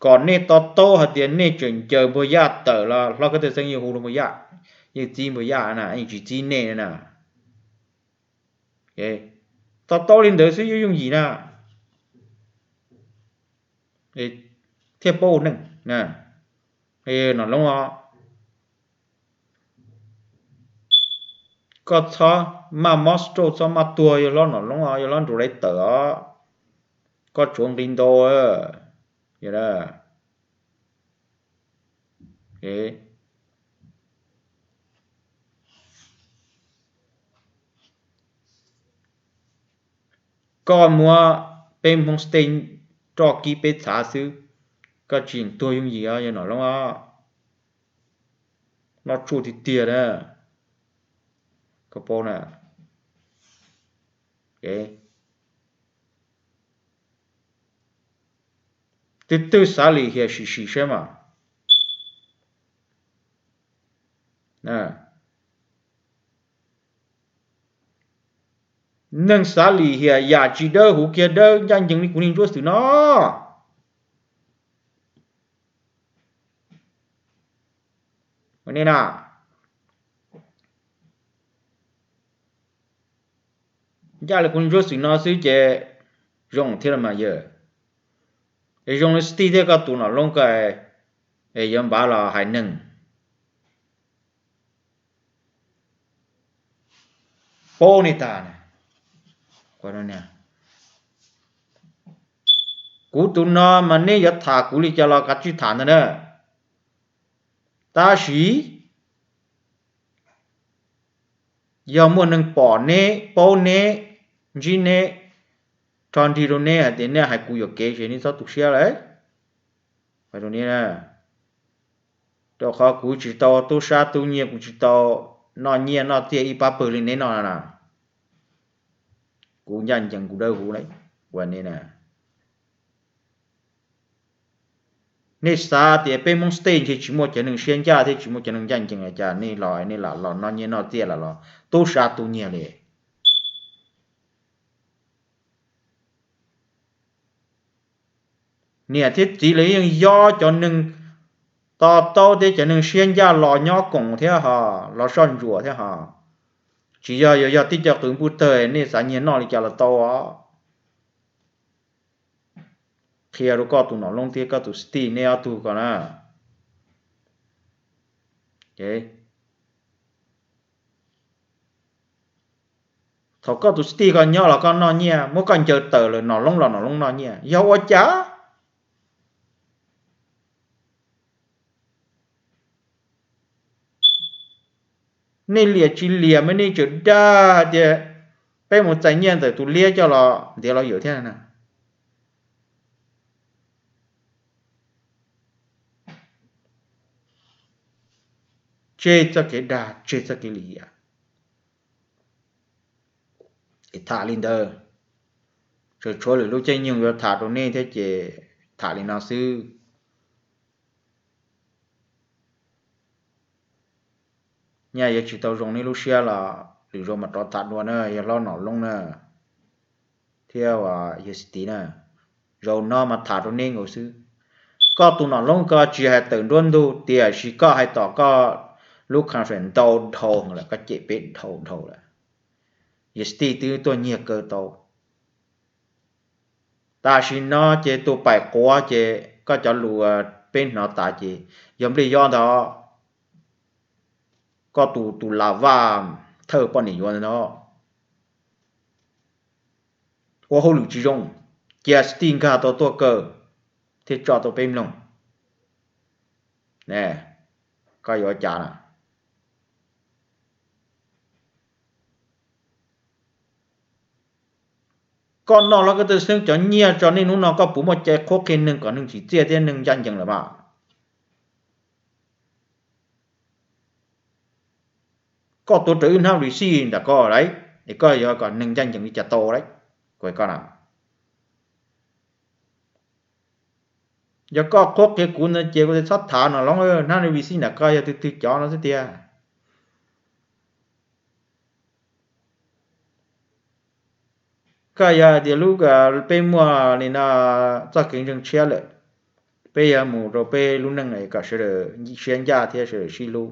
Kom nej to taub hais tias nej tseem ncaws Npuag Yaj tawm los Hlob Keeb Thawj Xeeb yeej hu rau Npuag Yaj, yeej txib Npuag Yaj na, yeej tsis txib nej na. To taub li ntawd xwb yeej yooj yim na, thiaj paub ua neej. Nom Loob os, koj txhob maj mob stroke, txhob maj tuag, yog hlob Nom Loob os, yog hlob Nraug Laiv Tawm os, koj tshuav nqi ntau. Koj muab peb Hmoob State roj kib peb txhav xwb, koj tsis tuag yooj yim os, yog Nom Loob os. Noj tsuj tiag tiag na, koj paub na. Twg twg xav lim hiam sim sim saib mas. Neeg xav lim hiam yam tsis dawb huv kiag dawb ncaj ncees li kuv niag ntsuab xwm no. Ua nej na, ncaj li kuv niag ntsuab xwm no xwb ces zoo thiab los mas yawg. Es zoo li xwb thiab koj tus Nom Loob ko, es yuav npav los hais neeg. Paub nej tag na. Kuv tus no mas neb yuav tham kuv li cas los kav tsij tham ntag na. Tab sis yog muaj neeg pom neb, paub neb, ntsib neb, rho nrig rau neb hais tias neb hais kuv yuam kev ces neb txhob tu siab lawm. Rau qhov kuv tsis tau tub sab tub nyiag, kuv tsis tau noj nyiaj noj txiaj ib pab pawg li neb noj na. Kuv ncaj ncees kuv dawb huv ua ne na. Nej xav tias peb Hmoob state ntshe tsis muaj cov neeg siab ncaj thiab tsis muaj cov neeg ncaj ncees los cas nej los nej lam los noj nyiaj noj txiaj lam los tub sab tub nyiag li. Niam thiab txiv lawv yeej yob cov neeg to taub thiab cov neeg siab ncaj los nyob koom thiab ho los soj ntsuam thiab ho. Tsis yog, yog, yog tib co qws npuj tawg nej xav nyiag noj li cas los tau os. Qhia rau koj tus Nom Loob thiab koj tus Steve neb ob tug ko na. Thaum koj tus Steve ko nyob los koj noj nyiaj, muab koj ncaws tawm lawm Nom Loob los Nom Loob noj nyiaj, yog ua cas? Nej liam tsis liam mas nej tseem dag hais tias peb mus txais nyiaj ntawm tus liab coj los ntiav los yawm thiab na. Tseg txoj kev dag, tseg txoj kev lim hiam. Es tham li ntawd, tseem tshuav lwm lub caij nyoog yuav tham rau nej thiab ces tham li no xwb. Nyaj yuav tsis tau zoo nej lub siab los lwm zaus mam rov tham dua na, yog hlob Nom Loob na thiab yawg Xis Tiv na. Zaum no mas tham rau nej nkaus xwb. Koj tus Nom Loob ko tsis hais tawm nruab ntug, tiam sis koj hais tom koj lub conference ntau dhau lawm, koj cem peb dhau dhau lawm. Yawg Xis Tiv twb tuaj nyiag kaw tau. Tam sim no ces tus paim quav ces koj cov lus peb hnov tas ces yog nplij yob ntag. Koj tus tus las vaj thawj poj niam yuav ntag no. Ua hauj lwm tsis zoo, cia Steve nkag tau tuaj kaw thiab tso tau peb mloog. Ne, koj yuav ua cas na? Koj noj Laj Kab Tw Xeeb cov nyiaj tso, niaj hnub no koj puas muaj cai qhuab qhia neeg kom neeg tsim txiaj thiab neeg ncaj ncees lawm mas? Koj tuav rawv ib hnab receipt ntawm koj lawm, es koj yuav kom neeg ncaj ncees li cas tau lawm? Kuv hais koj na, yog koj qhuab qhia kuv ntawd ces kuv tsis txhob tham no los, hnab receipt ntawm koj yog twg twg cov no xwb tiag. Koj yog hais tias lub, peb muaj li no txoj kev ntseeg tshiab lawm, peb yuav mus rau peb lub neej kom sawv daws siab ncaj thiab sawv daws sib hlub,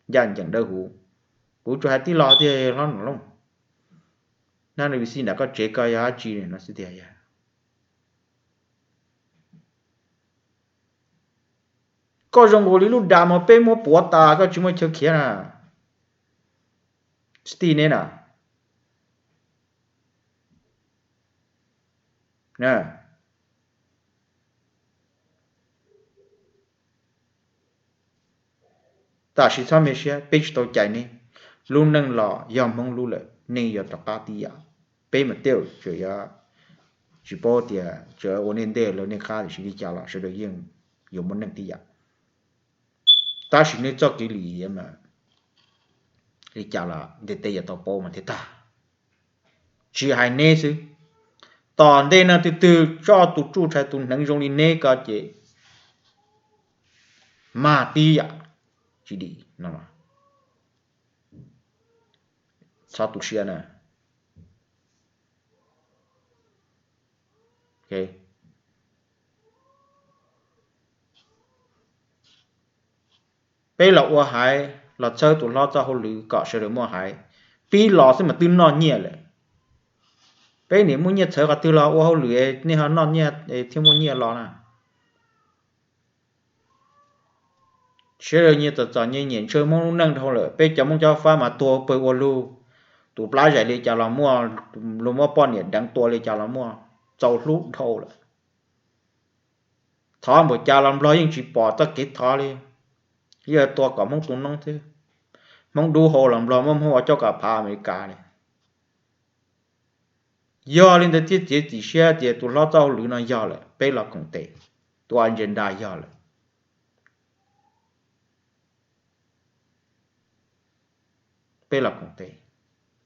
ncaj ncees dawb huv. Kuv tsuas hais tib lo tiag, hlob Nom Looj, hnab receipt ntawm koj tsev koj yog dab tsi no xwb tiag. Koj zoo nkaus li lub dam mas peb muab puav tas koj tsis muaj chaw khiav na. Tsis tij neb na. Tam sim txhob me siab, peb tsis tau cais neb. Lub neej los yog Hmoob lub lawm, nej yuav rov qab tib yam. Peb mas tej zaum tseem yuav tsis paub tias tseem ua nej ntej lawv nej qab, tiam sis li cas los sawv daws yeej yuav muaj neej tib yam. Tab sis nej txoj kev lim hiam mas li cas los ntiaj teb yuav tau paub mas thiaj tag. Tsis hais neb xwb, tom ntej no twg twg tso tus tsuj tshais tus hneev zoo li neb ko ces mag tib yam, tsis dim no. Txhob tu siab na. Peb los ua haiv los txhawb tus hlob txoj hauj lwm kom sawv daws muaj haiv. Pib los xwb mas twb noj nyiaj lawm. Peb niam muaj nyiaj txhawv qhov twg los ua hauj lwm nej ho noj nyiaj thiaj muaj nyiaj los na. Sawv daws nyias txom txom nyem nyias ntshaw Hmoob lub neej dhau lawm, peb cov Hmoob cob fab mas tuag pawg ua lug, tus plab zais li cas los muaj, luag muab poj niam deev tua li cas los muaj, txaus hlub dhau lawm. Thov npaum cas los Nplog yeej tsis pom txoj kev thov li. Yeej tua kom Hmoob tu noob xwb. Hmoob dub hau los Nplog muab Hmoob ua coj kom phav Amelikas li. Yog li ntawd thiaj txiav txim siab tias tus hlob txoj hauj lwm no yog lawm, peb los koom tes. Tus agenda yog lawm, peb los koom tes,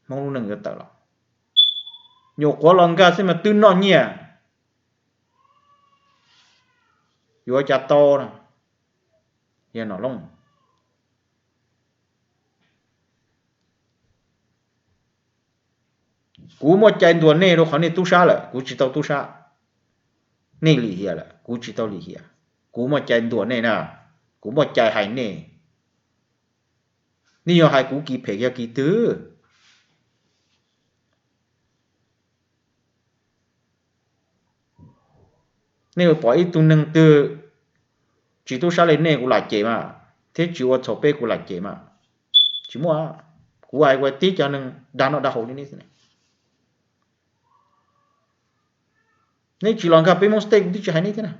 Hmoob lub neej yuav tawm los. Nyuam qhuav los nkag xwb mas twb noj nyiaj, yuav cas tau no. Yog Nom Looj, kuv muaj cai ntuas nej rau qhov nej tub sab lawm, kuv tsis tau tub sab. Nej lim hiam lawm, kuv tsis tau lim hiam. Kuv muaj cai ntuas nej na, kuv muaj cai hais nej. Nej yuav hais kuv kis phem yog kis twg? Nej yuav pom ib tug neeg twg tsis tub sab li nej kuv lam cem mas, thiab tsis ua txhaum peb kuv lam cem mas. Tsis muaj, kuv hais ua tib cov neeg dag noj dag haus li nej xwb. Nej tsis los nkag peb Hmoob State kuv twb tsis hais nej thiab na.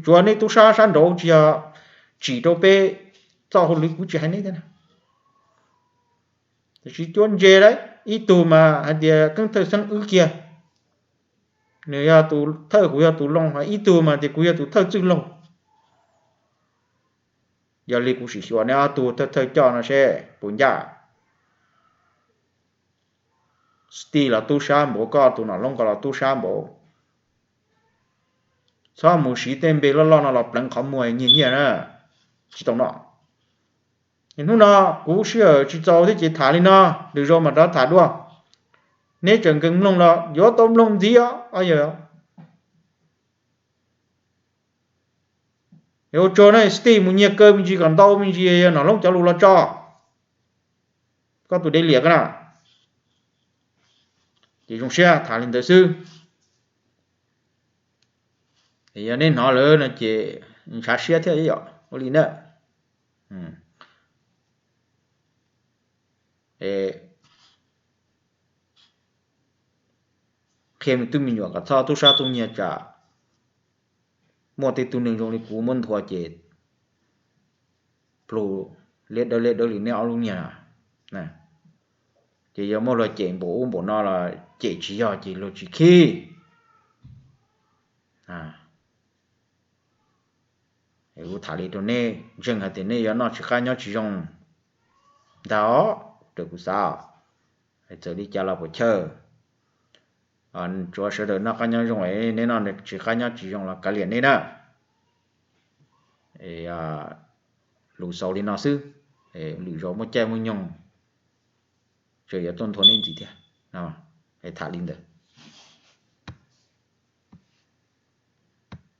Tsuav nej tub sab sab nraud tsis yog tsim rau peb txoj hauj lwm kuv tsis hais nej thiab na. Tiam sis cuab ntse ib tug mas hais tias keeb thawj xeeb wb kiag, nws yog tus thawj kuv yog tus looj, ib tug mas tias kuv yog tus thawj txwj looj. Yog li kuv sim xyuas nej ob tug thawj thawj coj no seb puas ncaj. Steve los tub sab npaum, koj tus Nom Looj ko los tub sab npaum. Txhob mus siv tej npe loj loj no los pleev qhov muag nyiag nyiaj na, tsis tau no. Hnub no kuv sij hawm tsis txaus thiab ces tham li no, lwm zaus mam rov tham dua. Neb tseem nkees mloog los yuav tau mloog ntxiv os. Ua tsaug na, Steve mus nyiag kaw me ntsis kom ntau me ntsis yog Nom Looj cov lus los tso. Koj tus dev liam ko na. Ces zoo siab tham li ntawd xwb. Yog nej hnov lawm no ces ntshav siab thiab yom, ua li na. Qhia me tub me nyuam kom txhob tub sab tub nyiag tsam muaj tej tug neeg zoo li kuv muab nthua ces plhu liab dawb liab dawb li nej ob lub nyiag. Ces yog muaj luag cem npaum ub npaum no los cem tsis yog ces luag tsis khib. Kuv tham li rau nej ntseeg hais tias nej yuav noj tsis qab nyob tsis zoo ntag os, raws kuv xav. Txawm li cas los puas chawj, tsuav sawv daws noj qab nyob zoo, neb noj tsis qab nyob tsis zoo los kav liam nej na. Lus xaus li no xwb, lwm zaus muaj caij muaj nyoog tseem yuav tuaj nthua nej ntxiv thiab. Tham li ntawd.